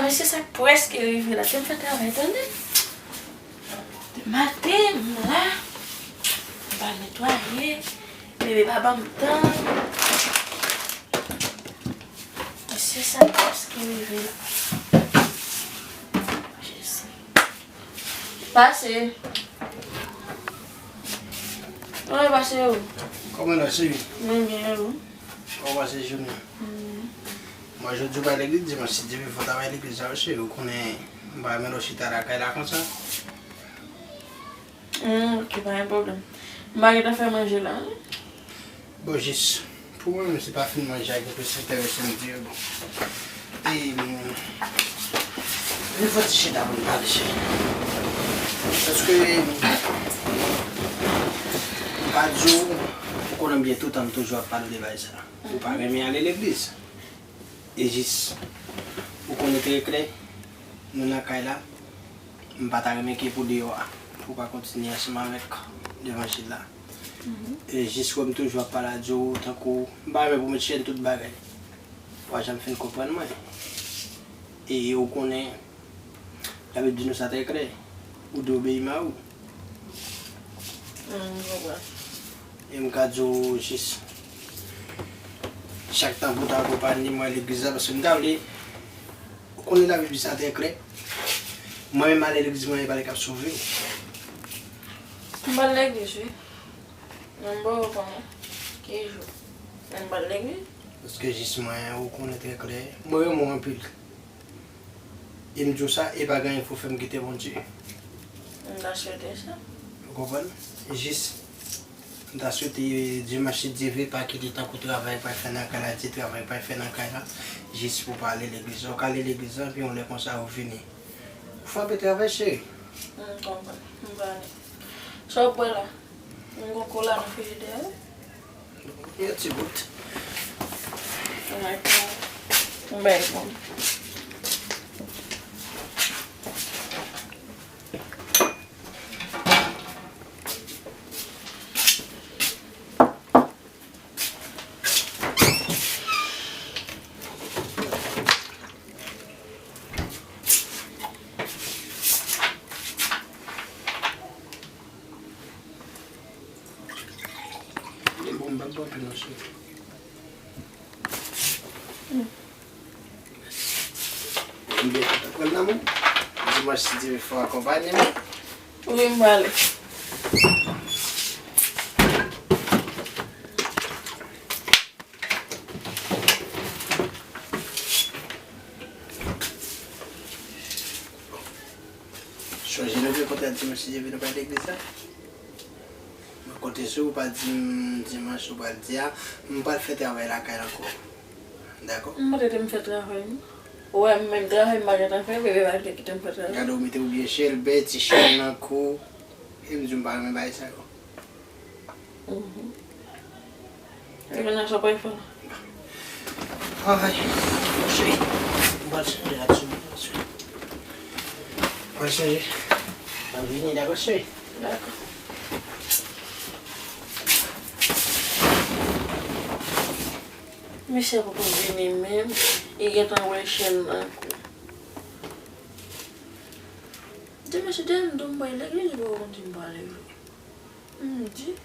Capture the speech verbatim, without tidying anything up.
Mesye, sa k prèske rive la. Te m fè travay, tande. Depi maten, m la. M pa netwaye. Bebe pa ban m tan. Mesye, sa k prèske rive la. Jezi. Pase. Kòman w pase ou? Kòman w ye, cheri? Mwen byen, e ou? Kòman w pase jounen an? Mwen, jodi w pa legliz, dimanch, si Dye vle, fò w ta bay legliz la, cheri. Ou konnen, m pa renmen lè w chita lakay la konsa. Hmm, ok, pa gen pwoblèm. M pa gentan fè manje la, non. Bon, jis, pou mwen menm, se pa fin manje a ki plis enterese m di yo, bon. E, mm, vin fè ti chita pou n pale, cheri. Paske, m pa di w, ou konnen m byen toutan m toujou ap pale w de bagay sa. Ou pa renmen ale legliz. E jis, ou konnen trè klè, nou nan kay la, m pa ta renmen ke pou deyò a, pou w pa kontinye ansanm avèk levanjil la. E jis wè m toujou ap pale a Dye, tankou m pa renmen pou met chèn tout bagay. Ou pa janm fin konprann mwen. E ou konnen, Labib di nou sa trè klè, ou dwe obeyi mari w. Hmm, m konprann. E m ka di w jis, chak tan pou w ta akonpaye mwen legliz la, paske m ta vle, ou konnen Labib di sa trè klè. Mwen menm ale legliz, mwen menm pale k ap sove. M al legliz, wi. Men m poko konnen ki jou. Men m al legliz. Paske jis mwen, ou konnen trè klè. Mwen renmen w anpil. E m di w sa, e pa gen anyen k pou fè m kite Bondye. M ta swete sa. Ou konprann? Jis, m ta swete dimanch, si Dye vle, pa kite tankou travay pral fè nan kay la, di travay pral fè nan kay la, jis pou w pa ale legliz la. Ou ka ale legliz la, epi yon lè konsa ou vini. Ou frape travay, cheri. M konprann. M pale. Sa w bwè la? M gon kola nan frijidè a, wi. Yon ti bout. Alright, m bay pou m. Li bon, m pa t bwè anpil non, cheri. M byen kontan pran nan men w. Dimanch, si Dye vle, fò w akonpaye m. Wi, m prale. Chonje nou te kontre a dimanch, si Dye vle, nou pral legliz la. Mwen konte sou ou, pa di m dimanch ou pral di a, m pral fè travay lakay la ankò. Dakò? M pa t ede m fè travay, non. Ou wè, m menm travay m pa gentan fè, bebe pa vle kite m fè travay. Gade, ou mete w byen chèlbè, ti chèn nan kou. E m di w m pa renmen bagay sa yo. Mhm. E kounye a sa w pral fè la? Ay, cheri, m pral chanje abiman m. M pral chanje. M ap vini, dakò, cheri? Dakò. Mesye a poko vini menm, e gentan wè chèn nan kou. Demen se dèyè m di w m pral legliz, ou poko konn si m pral legliz. M di,